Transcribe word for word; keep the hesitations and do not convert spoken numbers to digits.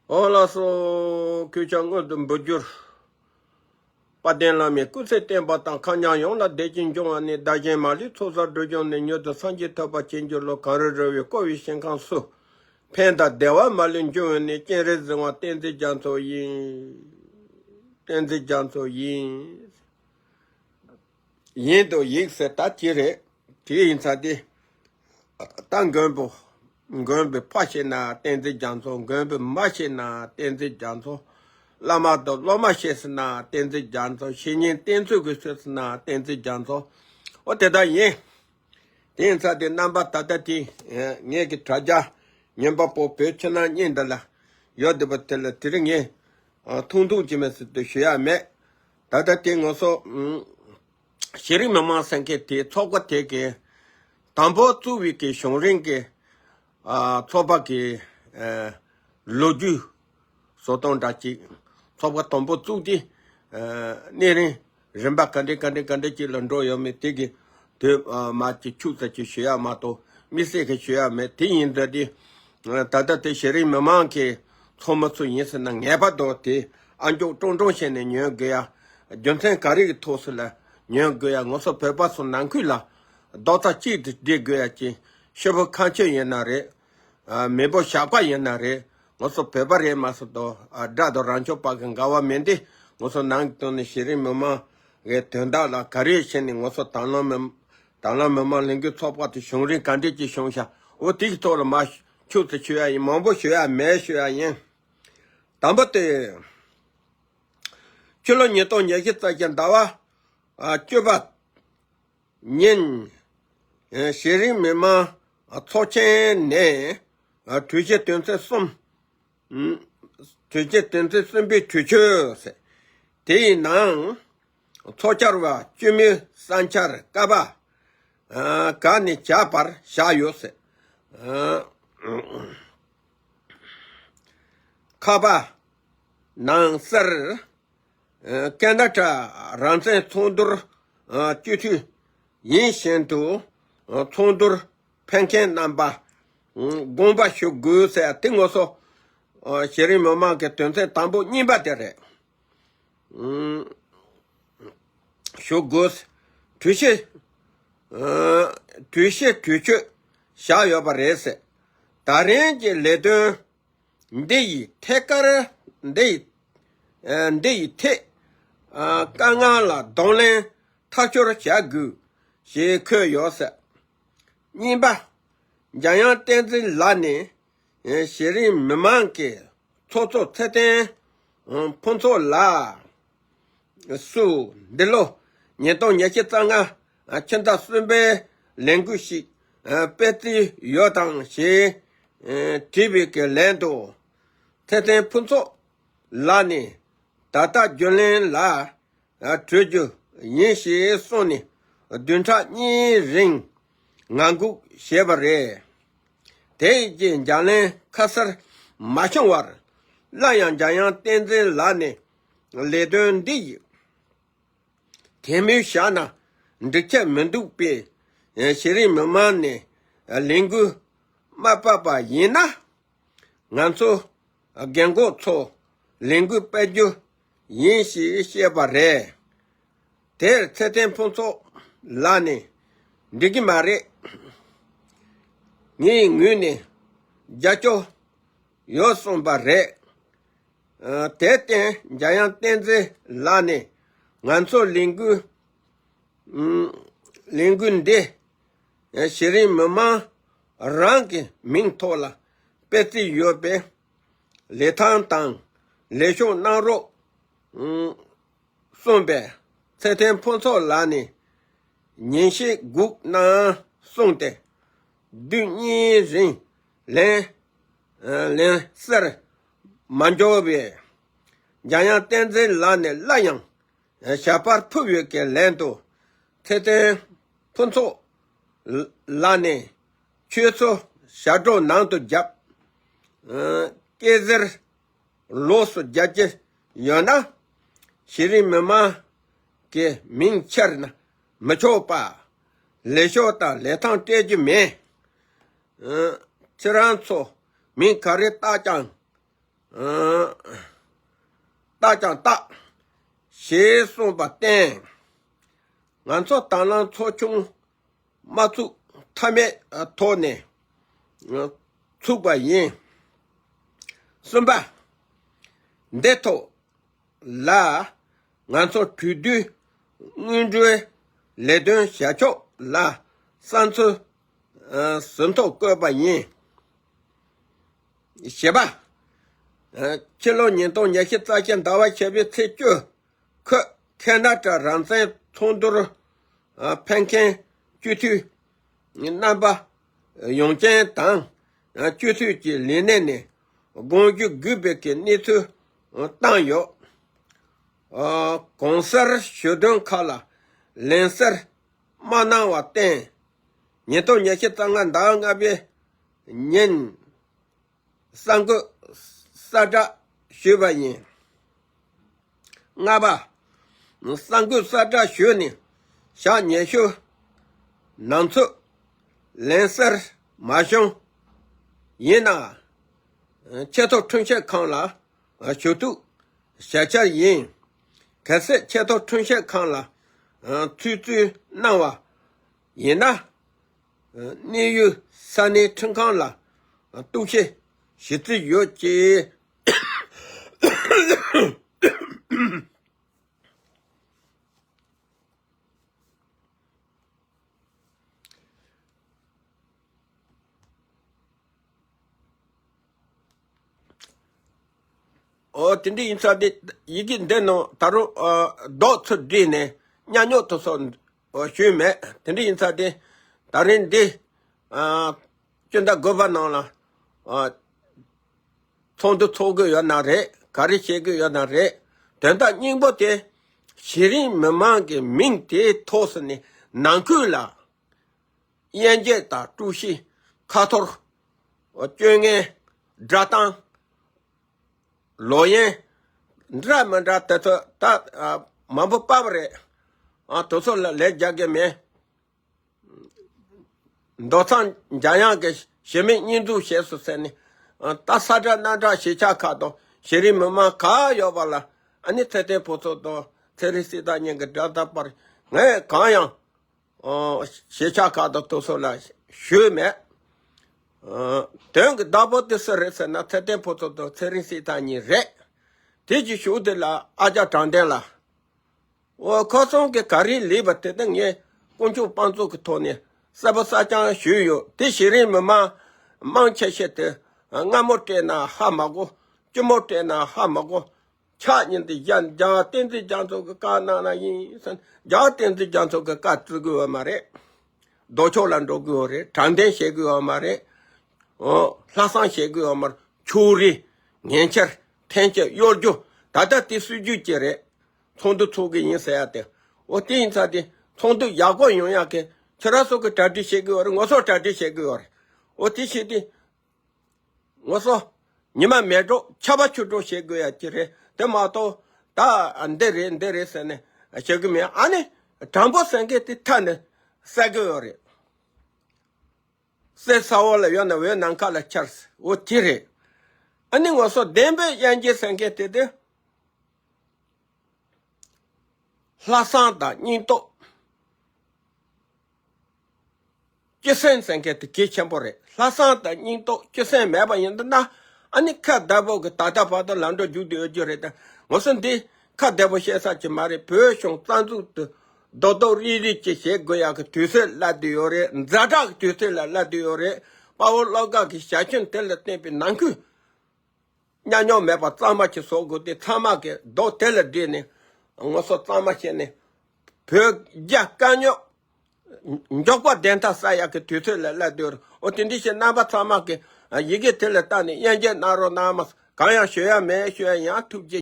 ཨོ་ལགས་སོ། གུས་ཕྱག་སྔོན་དུ་འབུལ་རྒྱུར། དཔལ་ལྡན་བླ་མའི་སྐུ་ཚེ་བརྟན་པ་དང་། མཁའ་མཉམ་ཡོངས་ལ་བདེ་སྐྱིད་འབྱུང་བ་ནས། བདག་གཞན་མ་ལུས་ཚོགས་བསགས་འགྲོ་གྱུར་ནས། མྱུར་དུ་སངས་རྒྱས་ཐོབ་པར་བྱིན་གྱིས་རློབས། གངས་རི་ར་བས་བསྐོར་བའི་ཞིང་ཁམས་སུ། ཕན་དང་བདེ་བ་མ་ལུས་འབྱུང་བ་ནས། སྤྱན་རས་གཟིགས་དབང་བསྟན་འཛིན་རྒྱ་མཚོ་ཡིན། བསྟན་འཛིན་རྒྱ་མཚོ་ཡིན། ཡིན་དུ་ཡིག་ཟེར་ད་དེ་རེད། དེ་ཡིན་ཙང་དེ། ད་མགོན་པོ། མགོན་པོའི་ཕ་ཞེ་ན་བསྟན་འཛིན་རྒྱ་མཚོ། མགོན་པོའི་མ་ཞེ་ན་བསྟན་འཛིན་རྒྱ་མཚོ། བླ་མ་དང་སློབ་མ་ཞེས་ཟེར་ན་བསྟན་འཛིན་རྒྱ་མཚོ། བཤེས་གཉེན་བསྟེན་ཚུལ་གྱི་ཚུལ་ཟེར་ན་བསྟན་འཛིན་རྒྱ་མཚོ། འོ་དེ་ལྟར་ཡིན། དེ་ཡིན་ཙང་དེ་རྣམ་པ་ད་ལྟ་དེ། ངེད་ཀྱི་དྲ་རྒྱ་ཉན་པ་པོ་བོད་ཕྱི་ནང་གཉིས་འདི་ལ་ཡོད་བསྡད་པ་དེ་ལ་དེ་རིང་ངས་ཐུང་ཐུང་ཅིག་མིན་ཟེར་དུ་ཞུ་ཡ་མེད། ད་ལྟ་དེ་ང་ཚོ། གཞི་རིམ་མི་མང་ཟེར་མཁན་དེ་ཚོགས་པ་དེ་གི་དང་པོ་བཙུགས་པའི་གི་བྱུང་རིམ་གི། ཨ། ཚོགས་པ་གི། ཨ། ལོ་རྒྱུས་བཟོ་སྟངས་འདྲ་ཅིག་ཚོགས་པ་དང་པོ་བཙུགས་ཏེ། ཨ། གནས་རིམ་རིམ་པ་ག་འདྲ་ག་འདྲ་ག་འདྲ་ཅིག་ལ་འགྲོ་ཡོད་མེད་དེ་གི་དུས་མ་ཅིག་ཆུག་ཙམ་ཅིག་ཞུ་ཡ་མ་གཏོགས་དམིགས་བསལ་གི་ཞུ་ཡ་མེད། དེ་ཡིན་ཙང་དེ། ད་ལྟ་དེ་གཞི་རིམ་མི་མང་གི་ཚོགས་མི་ཚོ་ཡིན་ཟེར་ན་ངེས་པར་དུ་དེ་ཨ་མཆོག་ཀྲོང་ཀྲོང་བྱས་ནས་ཉོན་དགོས་ཡ། རྒྱུ་མཚན་ག་རེ་གི་ཐོག་སུ་ལ་ཉོན་དགོས་ཡ། ང་ཚོ་བོད་པ་ཚོ་ནང་ཁུལ་ལ་རྡོག་རྩ་གཅིག་ཏུ་སྒྲིལ་དགོས་ཡ་ཅིག་ཤོ་ཕོ་ཁ་མཆོད་ཡིན་ན་རེད། ཨ། མེས་པོ་ཞོགས་པ་ཡིན་ན་རེད། ང་ཚོ་བོད་པ་རེད་མ་ཟེར་དོ། ཨ། དགྲ་དང་རང་ཕྱོགས་བར་གྱི་འགལ་བ་མེད་དེ། ང་ཚོ་ནང་གི་དོན་ནི་གཞི་རིམ་མི་མང་གི་དོན་དག་ལ་ག་རེ་བྱས་ནས་ང་ཚོ་དང་བླངས་མི་དང་བླངས་མི་མང་ལས་འགུལ་ཚོགས་པ་དེ་བྱུང་རིམ་ག་འདྲས་ཀྱི་བྱུང་ཤག་འོ་དེ་གི་ཐོག་ལ་མ་ཆུག་ཙམ་ཞུ་ཡ་ཡིན། མང་པོ་ཞུ་ཡ་མེད་ཞུ་ཡ་ཡིན། དང་པོ་དེ། ཕྱི་ལོ་ཉིས་སྟོང་ཉི་ཤུ་རྩ་བཞི་ཟླ་བ། ཨ། བཅུ་པ། ཉིན། ཨ། གཞི་རིམ་མི་མང་ཚོགས་ཆེན་ནས། ཨ། གྲོས་གཞི་དོན་ཚན་གསུམ། ཨུམ། གྲོས་གཞི་དོན་ཚན་གསུམ་པའི་གྲོས་ཆོད་ཟེར། དེ་ཡི་ནང་ཚོགས་བཅར་བ་བཅུ་མོའི་ས་འཆར་ཀ་པ། ཨ། ག་ནས་བཞག་པར་བཞག་ཡོད་ཟེར། ཨ། ཁ་པ་ནང་གསལ། ཨ། ཀ་ན་ཊ་རང་བཙན་ཚོགས་འདུར། ཨ། སྤྱི་འཐུས་ཡིན་བཞིན་དུ། ཨ། ཚོགས་འདུར་ཕེབས་མཁན་རྣམ་པ། ཨ། དགོངས་པ་ཞུ་དགོས་ཟེར་དེ་ང་ཚོ། ཨ། གཞི་རིམ་མི་མང་གི་དོན་ཚན་དང་པོ་གཉིས་པ་དེ་རེད། ཨ། ཞུ་དགོས། གྲོས་གཞི། ཨ། གྲོས་གཞི་གྲོས་ཆོད་བཞག་ཡོད་པ་རེད་ཟེར། ད་རིང་གི་ལས་དོན་འདི་ཡི་ཐད་ཀར། འདི་ཡི། ཨ། འདི་ཡི་ཐད། ཨ། དཀའ་ངལ་ལ་གདོང་ལེན་ཐག་གཅོད་བྱ་དགོས་ཞེས་འཁོད་ཡོད་ཟེར། གཉིས་པ། འཇམ་དབྱངས་བསྟན་འཛིན་ལགས་ནས། ཨ། གཞི་རིམ་མི་མང་གི་ཚོགས་གཙོ་ཚེ་བརྟན་ཕུན་ཚོགས་ལགས་སུ། འདི་ལོ་ཉིས་སྟོང་ཉི་ཤུ་རྩ་ལྔ་ཕྱི་ཟླ་གསུམ་པའི་ལས་འགུལ་ཞིག་སྤེལ་རྩིས་ཡོད་དམ་ཞེས་དྲིས་པའི་གི་ལན་དུ། ཚེ་བརྟན་ཕུན་ཚོགས་ལགས་ནས། ད་ལྟ་རྒྱུན་ལས་ལ་གྲོལ་རྒྱུ་ཡིན་ཞེས་གསུངས་ནས། བདུན་ཕྲག་གཉིས་རིང་ངང་སྒུག་བྱས་པ་རེད། དེ་ཡི་རྗེས་ཉམས་ལེན་ཁ་གསལ་མ་བྱུང་བར། སླར་ཡང་འཇམ་དབྱངས་བསྟན་འཛིན་ལགས་ནས་ལས་དོན་འདི་ཡི་དེ་མུས་བཞག་ན་འགྲིག་ཆ་མི་འདུག་པས། གཞི་རིམ་མི་མང་ནས་ལས་འགུལ་མ་སྤེལ་པ་ཡིན་ན། ང་ཚོ་རྒན་གོག་ཚོ་ལས་འགུལ་སྤེལ་རྒྱུ་ཡིན་ཞེས་བཤད་པ་རེད། དེར་ཚེ་བརྟན་ཕུན་ཚོགས་ལགས་ནས། འགྲིག་གི་མ་རེད། ངའི་ངོས་ནས་རྒྱབ་སྐྱོར་ཡོད་གསུངས་པ་རེད། ཨ། དེར་བརྟེན་འཇམ་དབྱངས་བསྟན་འཛིན་ལགས་ནས། ང་ཚོ་ལས་འགུལ། ཨུམ། ལས་འགུལ་འདི་གཞི་རིམ་མི་མང་རང་གི་མིང་ཐོག་ལ་སྤེལ་རྩིས་ཡོད་པའི་ལི་ཐང་དང་ལས་ཤོག་གནང་རོགས། ཨུམ། གསུངས་པས། ཚེ་བརྟན་ཕུན་ཚོགས་ལགས་ནས་ཉིན་ཤས་སྒུག་གནང་གསུངས་ཏེ། དུས་གཉིས་རིང་ལན། ཨ། ལན་ཟུར་མ་འབྱོར་བས། འཇམ་དབྱངས་བསྟན་འཛིན་ལགས་ནས་སླར་ཡང་ཞལ་པར་ཕུལ་བའི་གི་ལན་དུ། ཚེ་བརྟན་ཕུན་ཚོགས་ལགས་ནས། ཁྱོད་ཚོ་ཞབས་བྲོ་ནང་དུ་བརྒྱབ། ཨ། སྐད་ཟེར་ལོགས་སུ་རྒྱག་གི་ཡོད་ན། གཞི་རིམ་མི་མང་གི་མིང་ཁྱེར་ན་མི་ཆོག་པ། ལས་ཤོག་དང་ལི་ཐང་སྤྲད་རྒྱུ་མེད། ཨ། ཁྱེད་རང་ཚོ་མིང་ག་རེ་བཏགས་ཀྱང་ ཨ། རྟགས་ཀྱང་རྟགས་ཞེས་གསུངས་པར་བརྟེན། ང་ཚོ་དང་བླངས་ཚོགས་ཆུང་མ་བཙུགས་ཐབས་མེད་ཐོག་ནས་ཚུགས་པ་ཡིན། གསུམ་པ། འདི་ཐོག་ལ་ང་ཚོ་གྲོས་བསྡུར་སྔོན་འགྲོའི་ལས་དོན་བྱ་ཕྱོགས་ལ་བསམ་ཚུལ་ཨ་ཟིན་ཐོ་བཀོད་པ་ཡིན། བཞི་པ། ཨ་ཕྱི་ལོ་ཉིས་སྟོང་ཉི་ཤུ་རྩ་བཞི་ཟླ་བ་བཞི་པའི་ཚེས་བཅུ། ཁོས་ཁེ་ན་ཌ་རང་བཙན་ཚོགས་འདུར་ཨ་ཕེབས་མཁན་སྤྱི་འཐུས་རྣམ་པ་ཡོངས་བསྐྱོན་དང་ཨ་སྤྱི་འཐུས་ཀྱི་ལས་གནས་ནས་དགོངས་ཞུ་དགོས་པའི་གི་གནས་ཚུལ་བཏང་ཡོད། ཨ་གོང་གསལ་ཞུ་དོན་ཁག་ལ་ལན་བསལ་མ་གནང་བར་བརྟེན། ཉིས་སྟོང་ཉི་ཤུ་རྩ་ལྔ་ཟླ་བ་ལྔ་པའི་ཉིན་གསར་འགོད་གསལ་བསྒྲགས་ཞུས་པ་ཡིན། ལྔ་པ། གསར་འགོད་གསལ་བསྒྲགས་ཞུས་ནས་ཞག་ཉི་ཤུ་ནང་ཚུད་ལན་བསལ་མ་བྱུང་། ཡིན་ནའང་ཆེས་མཐོ་ཁྲིམས་ཞིབ་ཁང་ལ་ཞུ་གཏུག་བྱ་འཆར་ཡིན། གལ་སྲིད་ཆེས་མཐོ་ཁྲིམས་ཞིབ་ཁང་ལ་ཚུར་བཙུད་གནང་བ་ཡིན་ན། གནས་ཡུལ་ས་གནས་ཁྲིམས་ཁང་ལ་གཏུག་བཤེར་ཞུ་རྩིས་ཡོད་ཅེས། ཨོ་དེ་འདྲ་ཡིན་ཙང་དེ་ཡི་གེ་འདི་ནང་ད་རུང་ཨ་རྡོག་ཚུར་བསྒྲིལ་ནས་གཉའ་གནོན་དེ་ཚོ་ཨོ་ཞུས་མེད། དེ་འདྲ་ཡིན་ཙང་དེ་ད་རིང་འདི་ཨ་སྤྱི་ཟླ་དགུ་པ་ནང་ལ་ཨ་ཚོགས་འདུ་ཚོགས་ཀྱི་ཡོད་ན་རེད། ག་རེ་བྱེད་ཀྱི་ཡོད་ན་རེད། དོན་དག་སྙིང་པོ་དེ་གཞི་རིམ་མི་མང་གི་མིང་དེའི་ཐོག་སུ་ནས་ནང་ཁུལ་ལ་དབྱེ་འབྱེད་དང་དཀྲུག་ཤིང་ཁ་འཐོར་སྤྱོད་ངན་སྒྲ་གཏམ་ལོ་ཡན་འདྲ་མི་འདྲ་དེ་ཚོ་ད་ཨ་མང་པོ་པབ་རེད། ཨ་དེ་ཚོ་ལ་ལས་རྒྱག་གི་མེད། མདོ་ཚང་འཇམ་དབྱངས་ཀྱིས་གཞི་མེད་བསྙོན་འཛུགས་བྱས་སོང་ཟེར་ནས་ཨ་ད་ས་ཁྲ་སྣ་ཁྲ་གཞིས་ཆགས་ཁག་དང་གཞི་རིམ་མི་མང་གང་ཡོད་པ་ལ་ཨ་ནི་ཚེ་བརྟན་ཕུན་ཚོགས་དང་ཚེ་རིང་སྲིད་ཐར་གཉིས་ཀྱི་འགྲན་ཟླ་བར་ངས་གང་ཡང་ཨོ་གཞིས་ཆགས་ཁག་དང་དེ་ཚོ་ལ་ཞུས་མེད། ཨ་དོན་གྱི་བདག་པོ་དེ་སུ་རེད་ཟེར་ན་ཚེ་བརྟན་ཕུན་ཚོགས་དང་ཚེ་རིང་སྲིད་ཐར་གཉིས་རེད། དེ་གི་ཤུགས་དེ་ལ་ཨ་ཅག་དྲང་བདེན་ལ། འོ་ཁོ་ཚང་གི་ག་རེ་ལས་པ་དེ་ད་ངས་དཀོན་མཆོག་དཔང་བཙུགས་ཀྱི་ཐོག་ནས་གསལ་པོ་གསལ་རྐྱང་ཞུས་ཡོད། དེ་གཞི་རིམ་མི་མང་མང་ཆེ་ཤོས་དེ་སྔ་མོ་སྤྲད་ན་ཧ་མ་གོ། སྐྱོ་མོ་སྤྲད་ན་ཧ་མ་གོ། ཕྱག་གཉིས་འདི་རྒྱ་རྒྱ་བསྟན་འཛིན་རྒྱ་མཚོ་གི་བཀའ་གནང་ན་ཡིན་ཟེར། རྒྱ་བསྟན་འཛིན་རྒྱ་མཚོ་གི་བཀའ་བརྩི་དགོས་པ་མ་རེད། ལྡོག་ཕྱོགས་ལ་འགྲོ་དགོས་པ་རེད། དྲང་བདེན་བྱེད་དགོས་པ་མ་རེད། ཨོ་ལྷག་བསམ་བྱེད་དགོས་པ་མ་རེད། ཕྱོགས་རིས་ངན་འཁྱེར་འཐེན་འཁྱེར་གཡོ་སྒྱུ་ད་ལྟ་དེ་སྲིད་ཇུས་ཅིག་རེད། ཚོགས་འདུ་ཚོགས་ཀྱི་ཡིན་ཟེར་ཡ་དེ། འོ་དེ་ཡིན་ཙང་དེ་ཚོགས་འདུ་ཡག་པོ་ཡོང་ཡག་གི་ཁྱེད་རང་ཚོ་གི་གྲ་སྒྲིག་བྱེད་དགོས་པ་རེད། ང་ཚོ་གྲ་སྒྲིག་བྱེད་དགོས་པ་རེད། འོ་དེ་བྱས་དུས་ང་ཚོ་ཉི་མ་མེད་འགྲོ་ཆར་པ་ཆུ་འགྲོ་བྱེད་དགོས་ཡ་ཅི་རེད། དེ་མ་གཏོགས་ད་འདི་རེད་འདི་རེད་ཟེར་ནས་བྱེད་གི་མེད། ཨ་ནི་དྲང་པོ་ཟེར་མཁན་དེ་ཐད་ནས་གསལ་གི་ཡོད་རེད། གསེར་ས་འོག་ལ་ཡོད་ན་འོད་ནམ་མཁའ་ལ་འཆར། འོ་དེ་རེད། ཨ་ནི་ང་ཚོ་བདེན་པའི་དབྱེ་འབྱེད་ཟེར་མཁན་དེ་དེ་ལྷག་བསམ་དང་སྙིང་སྟོབས། སྤྱི་སེམས་ཟེར་མཁན་དེ་གལ་ཆེན་པོ་རེད། ལྷག་བསམ་དང་སྙིང་སྟོབས་སྤྱི་སེམས་མེད་པ་ཡིན་ན་ཨ་ནི་ཁ་བདེ་པོ་གི་ད་ལྟ་བར་དུ་ལམ་འགྲོ་རྒྱུག་བསྡད་ཡོད་རྒྱུ་རེད། ད་ང་ཚོ་འདི་ཁ་བདེ་པོ་བཤད་ས་ཅིག་མ་རེད། བོད་གཞུང་རྩ་འཛུགས་དུ་རྡོག་རྡོག་རིལ་རིལ་ཅིག་བྱེད་དགོས་ཡག་གི་དུས་ཚོད་སླེབས་བསྡད་ཡོད་རེད། ཛ་དྲག་གི་དུས་ཚོད་ལ་སླེབས་བསྡད་ཡོད་རེད། དཔའ་བོ་བློ་དགའ་གི་ཞལ་ཆེམས་དེ་ལ་བརྟེན་པའི་ནང་ཁུལ་ཉམས་མྱོང་མེད་པ་གཙང་མ་ཞིག་བཟོ་དགོས་ཏེ། ཚང་མ་གི་རྡོག་དེ་ལ་སྒྲིལ་ནས་ང་ཚོ་གཙང་མ་བྱས་ནས་བོད་རྒྱ་དཀའ་རྙོག་མགྱོགས་པ་བདེན་མཐའ་གསལ་ཡག་གི་དུས་ཚོད་ལ་སླེབས་བསྡད་ཡོད་རེད། འོ་དེ་འདྲ་བྱས་རྣམ་པ་ཚང་མ་གི་ཡི་གེ་དེ་ལ་བལྟས་ནས་དབྱེ་འབྱེད་གནང་རོགས་གནང་མ། གང་ཡང་ཞུ་ཡ་མེད། ཞུ་ཡ་ཡང་ཐུགས་རྗེ།